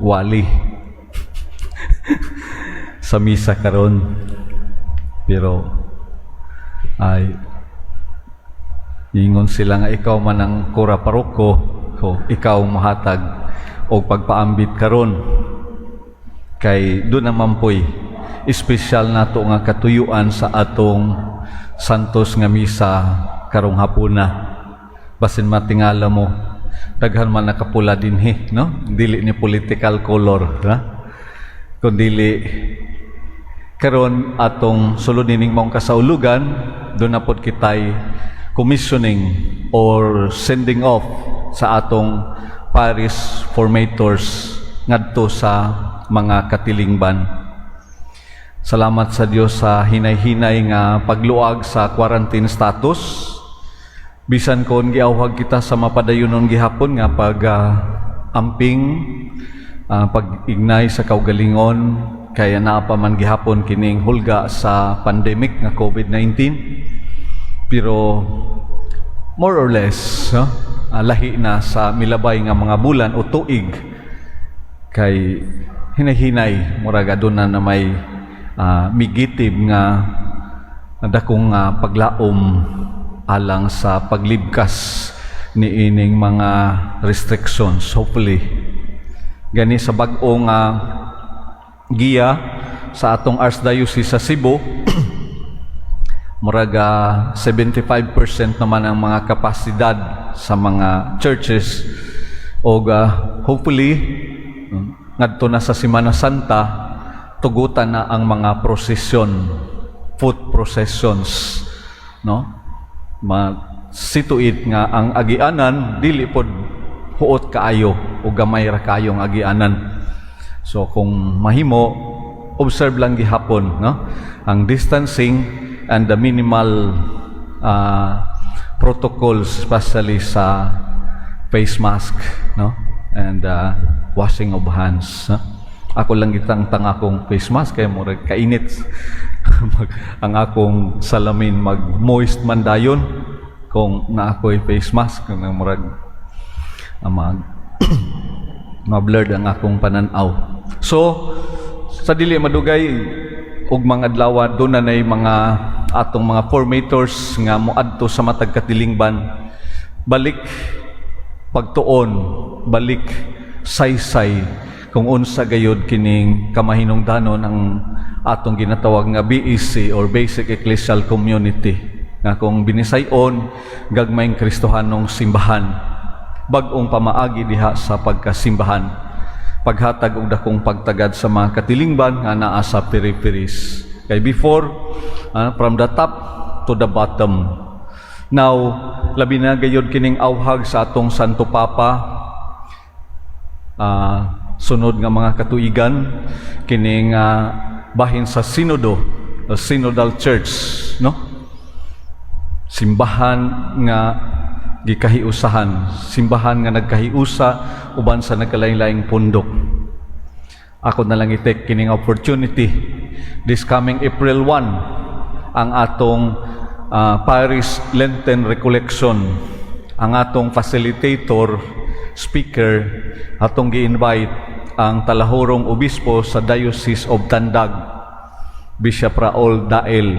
wali sa misa karon, pero ay ingon sila nga ikaw man ang kura paroko, so ikaw mohatag og pagpaambit karon kay doon naman po'y espesyal nato nga katuyuan sa atong Santos nga Misa karong hapuna. Basin matingala mo, daghan man nakapula dinhi, no? Dili ni political color, ha? Kundili karon atong sulod nining maong kasaulugan, doon na pod kitay commissioning or sending off sa atong parish formators ngadto sa mga katilingban. Salamat sa Dios sa hinay-hinay nga pagluag sa quarantine status. Bisan kon giawhag kita sa mapadayonon gihapon nga pag amping, pag-ignay sa kaugalingon, kaya naa pa man gihapon kining hulga sa pandemic nga COVID-19. Pero more or less, no, lahi na sa milabay nga mga bulan o tuig kay hinay-hinay murag aduna na may migitib nga dakong paglaom alang sa paglibkas niining mga restrictions, hopefully. Gani sa bag-ong giya sa atong Archdiocese sa Cebu, murag 75% naman ang mga kapasidad sa mga churches og hopefully ngadto na sa Semana Santa tugutan na ang mga prosesyon, foot processions, no? Ma situate nga ang agianan dili pod huot kaayo o gamay ra kaayo ang agianan. So kung mahimo, observe lang gihapon, no, ang distancing and the minimal protocols, especially sa face mask, no, and washing of hands, no? Ako lang gitangtang akong face mask kay murag kainit ang akong salamin, mag moist man dayon kung naa ako'y face mask, nang murag mag ma-blurred ang akong pananaw. So sa dili madugay og mga adlaw, doon na nay mga atong mga formators nga moadto sa matag katilingban, balik pagtuon, balik saysay kung unsa gayud kining kamahinungdanon ang atong ginatawag nga BEC or Basic Ecclesial Community, nga kung binisayon, gagmayng Kristohanong simbahan, bag-ong pamaagi diha sa pagkasimbahan, paghatag og dakong pagtagad sa mga katilingban nga naa sa peripheries. Kay before, from the top to the bottom. Now, labi na gayud kining awhag sa atong Santo Papa sunod nga mga katuigan, kining bahin sa sinodo, the synodal church, no, simbahan nga gikahiusahan, simbahan nga nagkahiusa uban sa nagkalain-laing pundok. Ako na lang i-take kining opportunity. This coming April 1 ang atong Parish Lenten Recollection. Ang atong facilitator speaker, atong gi-invite ang talahurong obispo sa Diocese of Tandag, Bishop Raul Dael.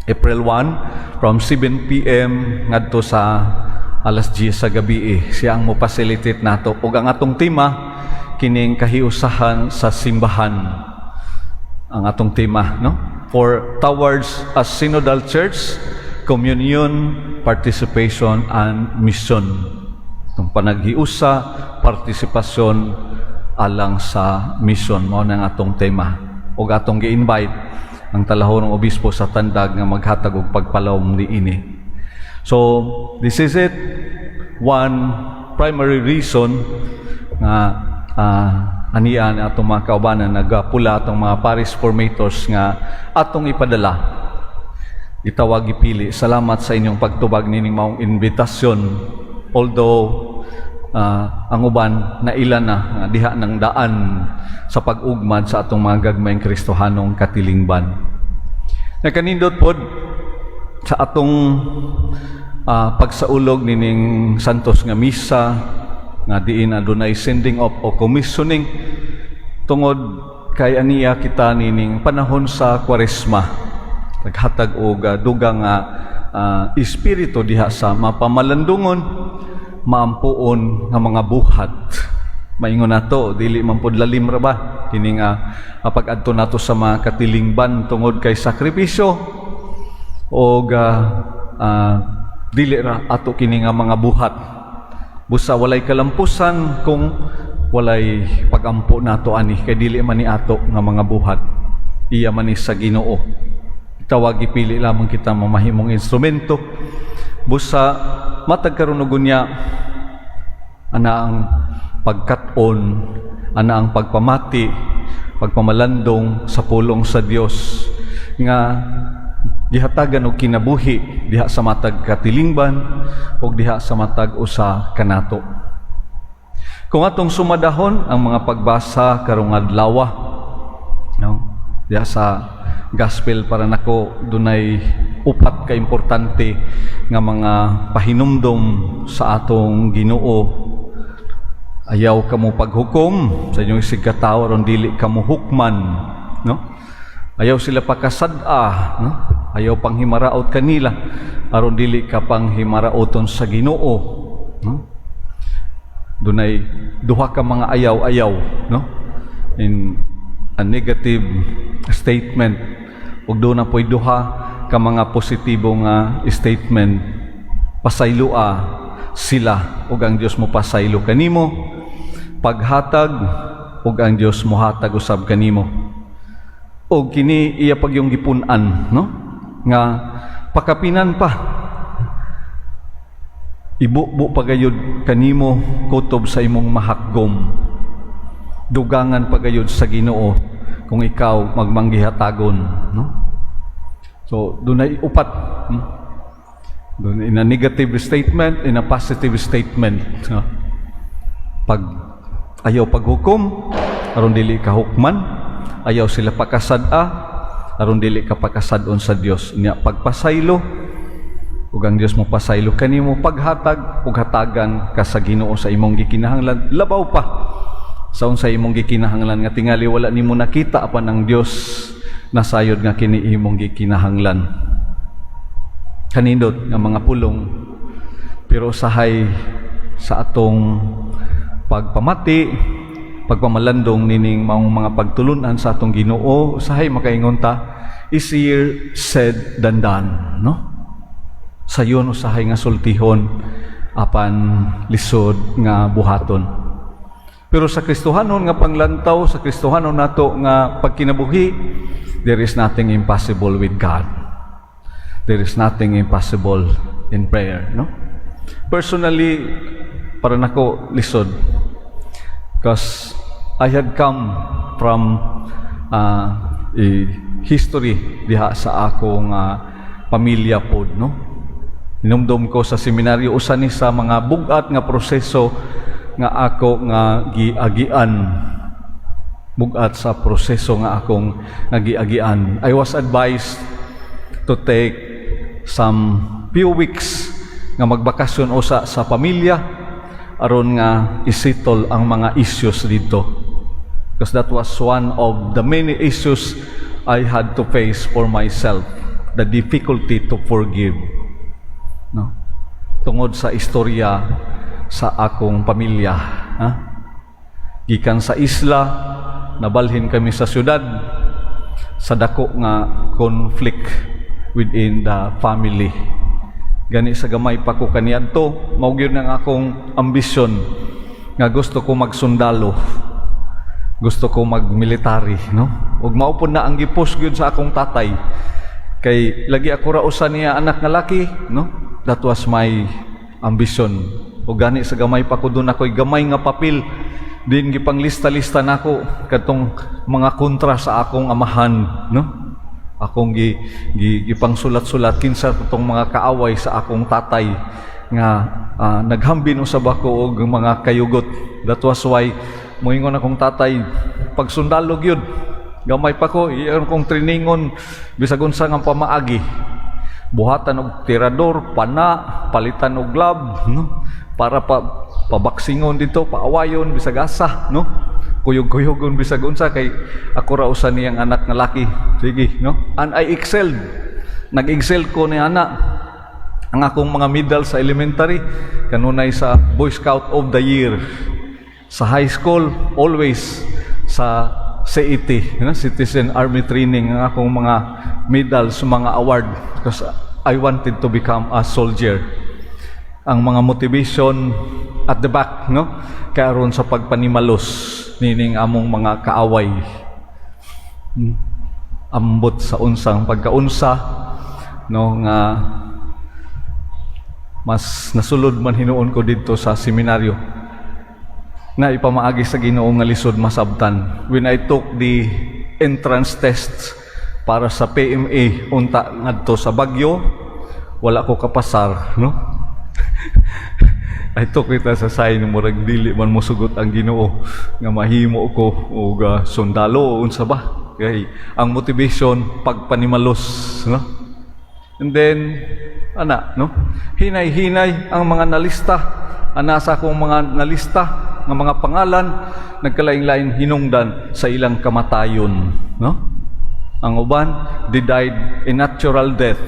April 1 from 7 p.m. ngadto sa alas 10 sa gabi eh. Siya ang mo facilitate nato. Ug ang atong tema kining kahiusahan sa simbahan. Ang atong tema, no? For towards a synodal church, communion, participation and mission. Itong panaghiusa, partisipasyon alang sa mission, mao nang atong tema. Ug atong gi-invite ang talahorong obispo sa Tandag nga maghatag og pagpalawom niini. So, this is it. One primary reason nga anian atong mga kaubanan, nagapula atong mga parish formators nga atong ipadala, itawag, ipili. Salamat sa inyong pagtubag nining maong invitasyon. Although ang uban naila na nga diha ng daan sa pag-ugmad sa atong mga gagmayng Kristohanong katilingban. Nakanindot pod sa atong pagsaulog nining Santos nga Misa. nga diin adunay sending off o commissioning, tungod kay aniya kita nining panahon sa Kwaresma, naghatag og dugang nga espiritu diha sa mapamalandungon, maampuon nga mga buhat. Maingon nato, dili man pod lalim ra ba kini nga pag-adto nato sa mga katilingban tungod kay sakripisyo og dili ra ato kini nga mga buhat. Busa walay kalampusan kung walay pagampo nato ani, kay dili man ni ato nga mga buhat, iya man ni sa Ginoo. Tawag gipili lamang kita mamahimong instrumento. Busa matag karon ug unya, ana ang pagkat-on, ana ang pagpamati, pagpamalandong sa pulong sa Dios nga gihatagan og kinabuhi diha sa matag katilingban ug diha sa matag usa kanato. Kung atong sumadahon ang mga pagbasa karong adlaw, no? Diha sa gospel, para nako dunay upat ka importante nga mga pahinumdom sa atong Ginoo. Ayaw kamo paghukom sa inyong isigkatawo aron dili kamo hukman, no? Ayaw sila pakasad-a, no? Ayaw panghimaraot kanila aron dili ka panghimarauton sa Ginoo, no? Dunay duha ka mga ayaw-ayaw, no? In a negative statement ug duna po'y duha ka mga positibo nga statement. Pasayloa sila ug ang Dios mo pasaylo kanimo. Paghatag ug ang Dios mohatag usab kanimo. Og kini iya pagyung gipun-an, no, nga pakapinan pa, ibubo pagayod kanimo kutob sa imong mahakgom. Dugangan pagayod sa Ginoo kung ikaw magmanggihatagon, no? So dunay upat, Dun in a negative statement, in a positive statement, no? Pag ayaw paghukom aron dili ka hukman, ayaw sila pakasad-a aron dili ka pakasad-on sa Dios. Nya pagpasaylo ug ang Dios mo pasaylo kanimo. Paghatag ug hatagan ka sa Ginoo sa imong gikinahanglan, labaw pa sa unsa imong gikinahanglan nga tingali wala nimo nakita, apan ang Dios nasayod nga kini imong gikinahanglan. Kanindot nga mga pulong, pero usahay sa atong pagpamati, pagpamalandong nining maong mga pagtulunan sa atong Ginoo, usahay makaingon ta, easier said than done, no? Sayon usahay nga sultihon apan lisod nga buhaton. Pero sa Kristohanon nga panglantaw, sa Kristohanon nato nga pagkinabuhi, there is nothing impossible with God. There is nothing impossible in prayer, no? Personally, para nako lisod because I had come from a history diha sa akong pamilya pod, no? Hinumdom ko sa seminaryo, usa ni sa mga bugat nga proseso nga ako nga giagian, bugat sa proseso nga akong nga giagian. I was advised to take some few weeks nga magbakasyon usa sa pamilya aron nga isettle ang mga issues dito. Because that was one of the many issues I had to face for myself, the difficulty to forgive. No? Tungod sa istorya sa akong pamilya. Ha? Gikan sa isla, nabalhin kami sa syudad sa dako nga conflict within the family. Gani sa gamay pa ko kaniadto, mao gyud ang akong ambisyon nga gusto ko magsundalo. Gusto ko magmilitary, no? Ug mao pud na ang gipush gyud sa akong tatay. Kay lagi ako ra usa niya anak nga laki, no? That was my ambition. Ug gani sa gamay pa ko, duna ako'y gamay nga papel din gipanglista-lista nako kadtong mga kontra sa akong amahan, no? Akong gi, gi gipangsulat-sulat kinsa katong mga kaaway sa akong tatay nga naghambin usab ako og mga kayugot. That was why moingon akong tatay, pagsundalo gyud. Gamay pa ko, iyon kong trainingon bisag unsa nga pamaagi. Buhatan og tirador, pana, palitan og glove, no? Para pa Pabaksingon dito, paawayon bisag asa, no? Kuyog-kuyogon bisag unsa kay ako ra usa niyang anak nga laki. Sige, no? And I excelled. Nag-excel ko ni ana. Ang akong mga medal sa elementary, kanunay sa Boy Scout of the Year. Sa high school, always sa CAT, Citizen Army Training, ang akong mga medals, mga award, because I wanted to become a soldier. Ang mga motivation at the back, no? Karon sa pagpanimalos nining among mga kaaway. Ambot sa unsang pagkaunsa, no, nga mas nasulod man hinuon ko didto sa seminaryo na ipamaagi sa Ginoo nga lisod masabtan. When I took the entrance test para sa PMA unta ngadto sa Baguio, wala ko kapasar, no? I took it as a sign, murag dili man mosugot ang Ginoo nga mahimo ko og sundalo o unsa ba. Kay ang motivation pagpanimalos, no? And then ana, no? Hinay-hinay ang mga nalista, ana sa akong mga nalista nga mga pangalan, nagkalain-lain hinungdan sa ilang kamatayon, no? Ang uban, they died a natural death.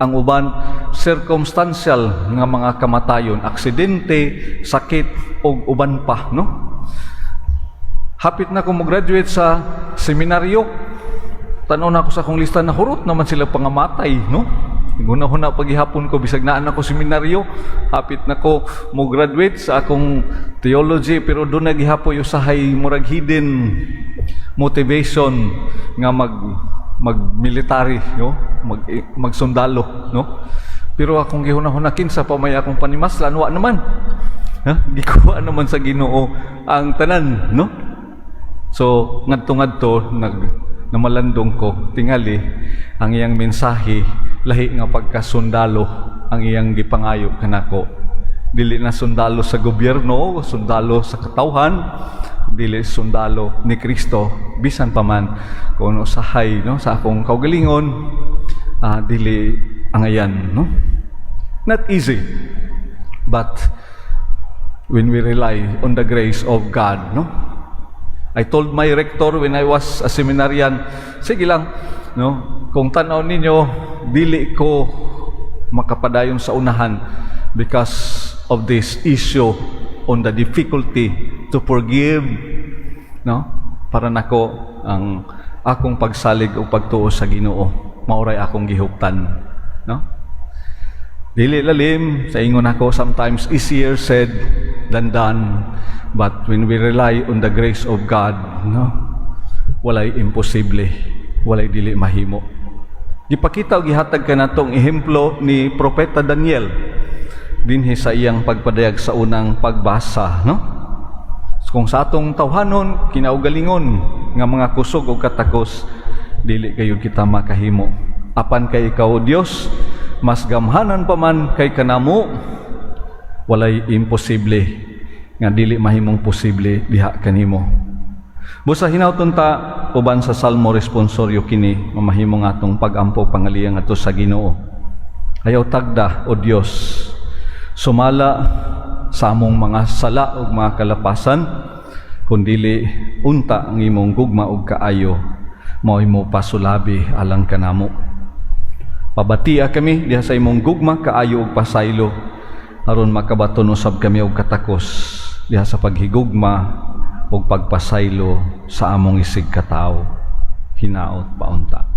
Ang uban, circumstantial nga mga kamatayon, aksidente, sakit ug uban pa, no? Hapit na ko mo-graduate sa seminaryo. Tan-aw na ako sa akong lista, nahurot naman sila pangamatay, no? Huna-huna paghihapon ko bisag naa na ko seminaryo, hapit na ko mo graduate sa akong theology, pero duna gihapoy usahay murag hidden motivation nga mag mag military, no? Mag magsundalo, no? Pero akong gihuna-huna, kinsa pa may akong panimaslan? Wa naman. Ha? Gikuha naman sa Ginoo ang tanan, no? So ngadto-ngadto nag namalandong ko, tingali ang iyang mensahe, lahi nga pagkasundalo ang iyang gipangayo kanako. Dili na sundalo sa gobyerno, sundalo sa katawhan, dili sundalo ni Kristo. Bisan pa man kung usahay, no, sa akong kaugalingon, dili angayan, no? Not easy, but when we rely on the grace of God, no? I told my rector when I was a seminarian, sige lang, no? Kung tanaw ninyo, dili ko makapadayon sa unahan because of this issue on the difficulty to forgive, no? Para nako ang akong pagsalig o pagtuo sa Ginoo, mao ray akong gihuptan, no? Dili lalim, sa ingon ako, sometimes easier said than done, but when we rely on the grace of God, no? Walay imposible, walay dili mahimo. Gipakita o gihatag kanatong ehemplo ni Propeta Daniel dinhi sa iyang pagpadayag sa unang pagbasa, no? Kung sa atong tawhanon, kinaugalingon nga mga kusog o katakos, dili kayo kita makahimo. Apan kay ikaw, Dios, mas gamhanan pa man kay kanamo, walay imposible nga dili mahimong posible diha kanimo. Busa hinawton ta uban sa Salmo responsoryo kini, mamahimo nga atong pagampo, pangaliya ngadto sa Ginoo. Ayaw tagda, o Dios, sumala sa among mga sala ug mga kalapasan, kundili unta ang imong gugma ug kaayo mao mo pasulabi alang kanamo. Pabatia kami diha sa imong gugma, kaayo ug pasaylo aron makabaton usab kami og katakos diha sa paghigugma ug pagpasaylo sa among isigkatawo. Hinaot paunta.